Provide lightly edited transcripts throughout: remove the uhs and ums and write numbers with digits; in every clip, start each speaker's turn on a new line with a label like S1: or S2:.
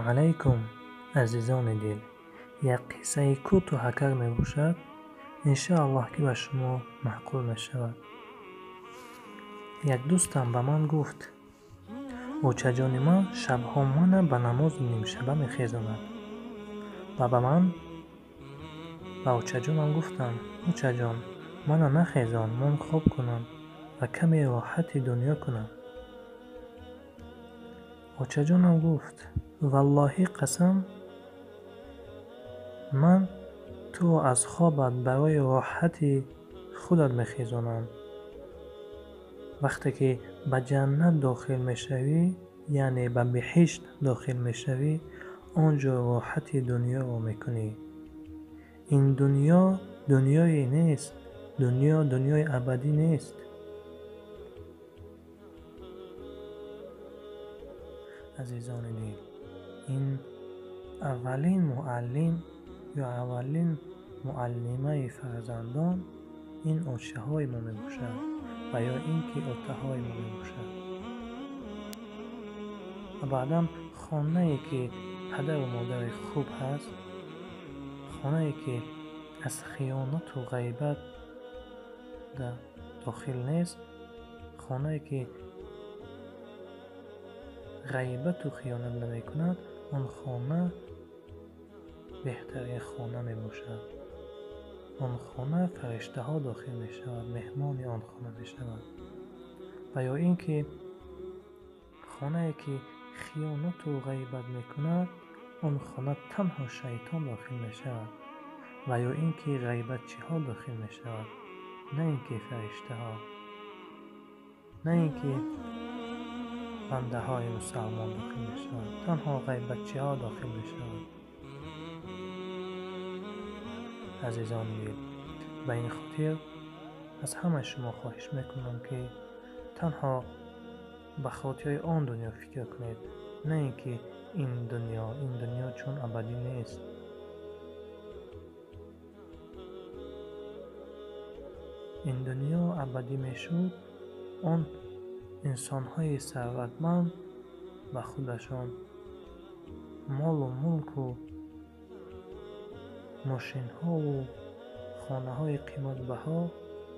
S1: Алайкум, азизони дил. Як қиссаи кӯтоҳакак мебошад, иншааллоҳ, ки ба шумо маъқул мешавад. Як дӯстам ба ман гуфт: очаҷони ман шабҳо мана ба намози нимшаба мехезонад. Ва ба ман ба очаҷонам гуфтам: очаҷон, мана нахезон, ман хоб кунам ва каме роҳати дунё кунам. Очаҷонам гуфт: валлоҳи қасам, ман туро аз хобат барои роҳати худат мехезонам. Вақте ки ба ҷаннат дохил мешавӣ, яъне ба биҳишт дохил мешавӣ, он ҷо роҳати дунёро мекунӣ. Ин дунё дунёе нест, дунё дунёи абадӣ нест. Азизони дил, ин аввалин муаллим ё аввалин муаллимаи фарзандон ин очаҳои мо мебошад ва ё ин ки отаҳои мо мебошад. Ва баъдан хонае ки падару модари хуб ҳаст, хонае ки аз хиёнату ғайбат дохил нест, хонае ки ғайбату хиёнат намекунад, он хона беҳтарин хона мебошад. Он хона фариштаҳо дохил мешавад, меҳмони он хона мешавад. Ва ё ин ки хонае ки хиёнату ғайбат мекунад, он хона танҳо шайтон дохил мешавад ва ё ин ки ғайбатчиҳо дохил мешавад, на ин ки фариштаҳо, на ин ки бандаҳои мусалмон дохил мешавад, танҳо ғайбатчиҳо дохил мешавад. Азизони дил, ба ин хотир аз ҳамаи шумо хоҳиш мекунам, ки танҳо ба хотири он дунё фикр кунед, на ин ки ин дунё, ин дунё чун абадӣ нест. Ин дунё абадӣ мешуд, он инсонҳои сарватманд ба худашон молу мулку мошинҳову хонаҳои қиматбаҳо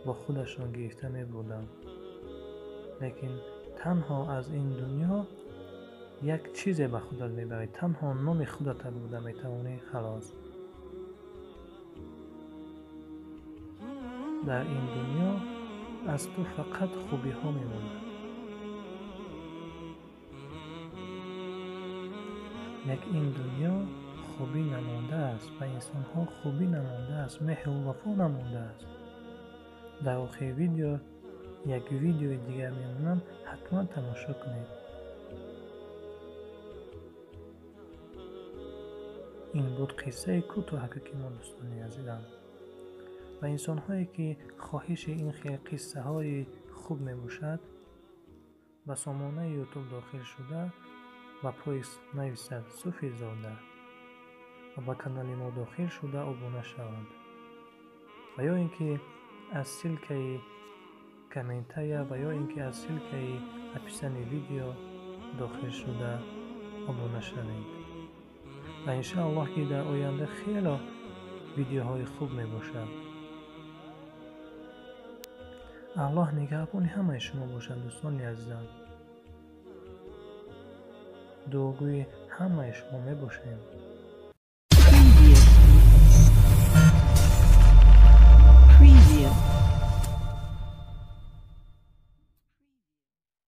S1: бо худашон гирифта мебурданд. Лекин танҳо аз ин дунё як чизе ба худат мебарӣ, танҳо номи худатро бурда метавонӣ, халос. Дар ин дунё аз ту фақат хубиҳо мемонад. Лек ин дунё хубӣ намондааст, ба инсонҳо хубӣ намондааст, меҳру вафо намондааст. Дар охири видео як видеои дигар мемонам, ҳатман тамошо кунед. Ин буд қиссаи кӯтоҳакаки мо, дӯстони азизам. Ва инсонҳое ки хоҳиши ин хел қиссаҳои хуб мебошад, ба сомонаи Ютуб дохил шуда ва поиск нависад Суфизода ва ба канали мо дохил шуда обуна шаванд. Ва ё ин ки аз ссилкаи комментария ва ё ин ки аз ссилкаи описании видео дохил шуда обуна шавед. Ва иншааллоҳ, ки дар оянда хело видеоҳои хуб мебошад. Аллоҳ нигаҳбони ҳамаи шумо бошад, дӯстони азизам. Дуогӯи ҳамаи шумо мебошем.